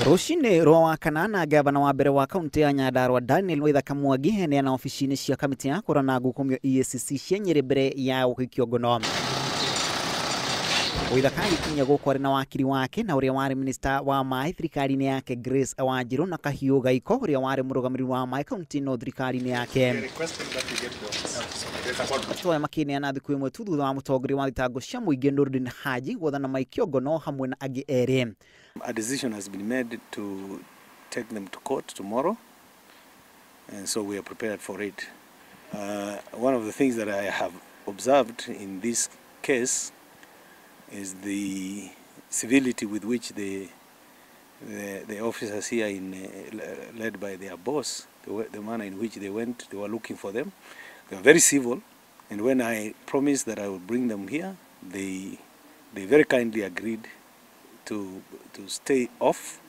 Rũcinĩ rwa Wakanana, gavana wa mbere wa kaunti ya Nyandarua Daniel Waithaka Mwangi heneana obici-inĩ cia kamĩtĩ ya kũrora ngukumio EACC cia Nyĩrĩ mbere ya gũgĩikio ngono. Waithaka agĩkinya gũkũ arĩ na wakiri wake na ũrĩa warĩ minista wa maĩ thirikari-inĩ yake Grace Wanjiru na Kahiũ Gaiko ũrĩa warĩ mũrũgamĩrĩri wa maĩ kaunti ĩno thirikari-inĩ yake. Aya makĩneana thikũ ĩmwe tu thutha wa mũtongoria wa thitango cia mũingĩ Nurdin Haji gwathana maikio ngono hamwe na angĩ erĩ. A decision has been made to take them to court tomorrow, and so we are prepared for it. One of the things that I have observed in this case is the civility with which the officers here, led by their boss, the manner in which they went, they were looking for them. They were very civil, and when I promised that I would bring them here, they very kindly agreed to stay off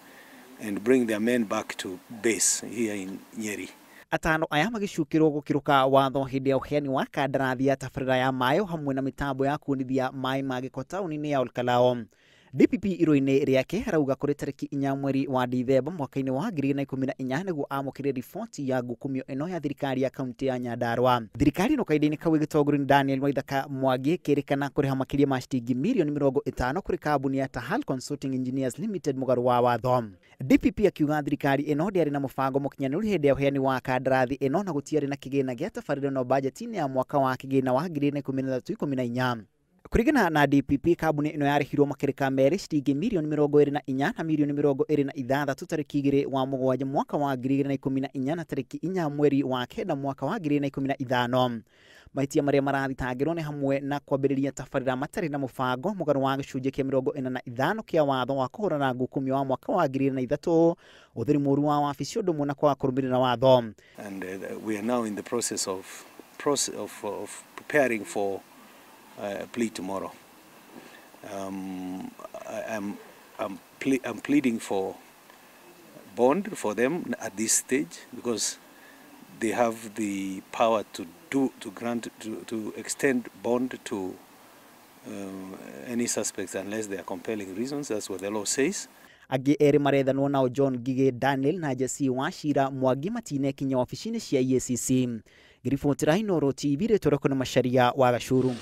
and bring their men back to base here in Nyeri. Atano aya magĩcukĩrwo gũkĩrũka watho hĩndĩ ya ũheani wa kandarathi ya tabarĩra ya maĩ hamwe na mĩtambo ya kuonithia maĩ ma gĩko taũni-inĩ ya Olkalou. DPP irũa-inĩ rĩake arauga kũrĩ tarĩki 4 mweri wa Dithemba mwaka-inĩ wa 2014 nĩguo amũkĩre riboti ya ngukumio ĩno ya thirikari ya kaunti ya Nyandarua. Thirikari ĩno kahinda-inĩ kau ĩgĩtongorio nĩ Daniel Waithaka Mwangi ĩkĩrĩkana kũrĩha makĩria ma ciringi mirioni 50 kũrĩ kambuni ya Tahal Consulting Engineers Limited mũgarũ wa watho. DPP akiuga thirikari ĩno ndĩarĩ na mũbango mũkinyanĩru hĩndĩ ya ũheani wa kandarathi ĩno na gũtiarĩ na kĩgĩna gĩa tabarĩra ĩno bajeti-inĩ ya mwaka wa kĩgĩna wa 2013-14. Kũringana na DPP, kambuni ĩno yarĩhirwo makĩrĩka merĩ ciringi mirioni 24 na mirioni 26 tarĩki 2 wa mũgwanja mwaka wa 2014 na tarĩki 4 mweri wa 9 mwaka wa 2015. Mahĩtia marĩa marathitangĩrwo nĩ hamwe na kwambĩrĩria tabarĩra matarĩ na mũbango mũgarũ wa gĩcunjĩ kĩa 45 kĩa watho wa kũhũrana ngukumio wa mwaka wa 2003, ũtheri mũũru wa wabici ũndũ ũmwe na kwaga kũrũmĩrĩra watho. And we are now in the process of preparing for a plea tomorrow. I'm pleading for bond for them at this stage because they have the power to extend bond to any suspects unless there are compelling reasons. That's what the law says. Angĩ erĩ marethanwo nao John Ngigĩ Daniel na Jesse Wachira Mwangi matinekinya wabici-inĩ cia EACC. Ngĩribotera Inooro TV rĩtwa rĩakwa nĩ Macharia wa Gacuru.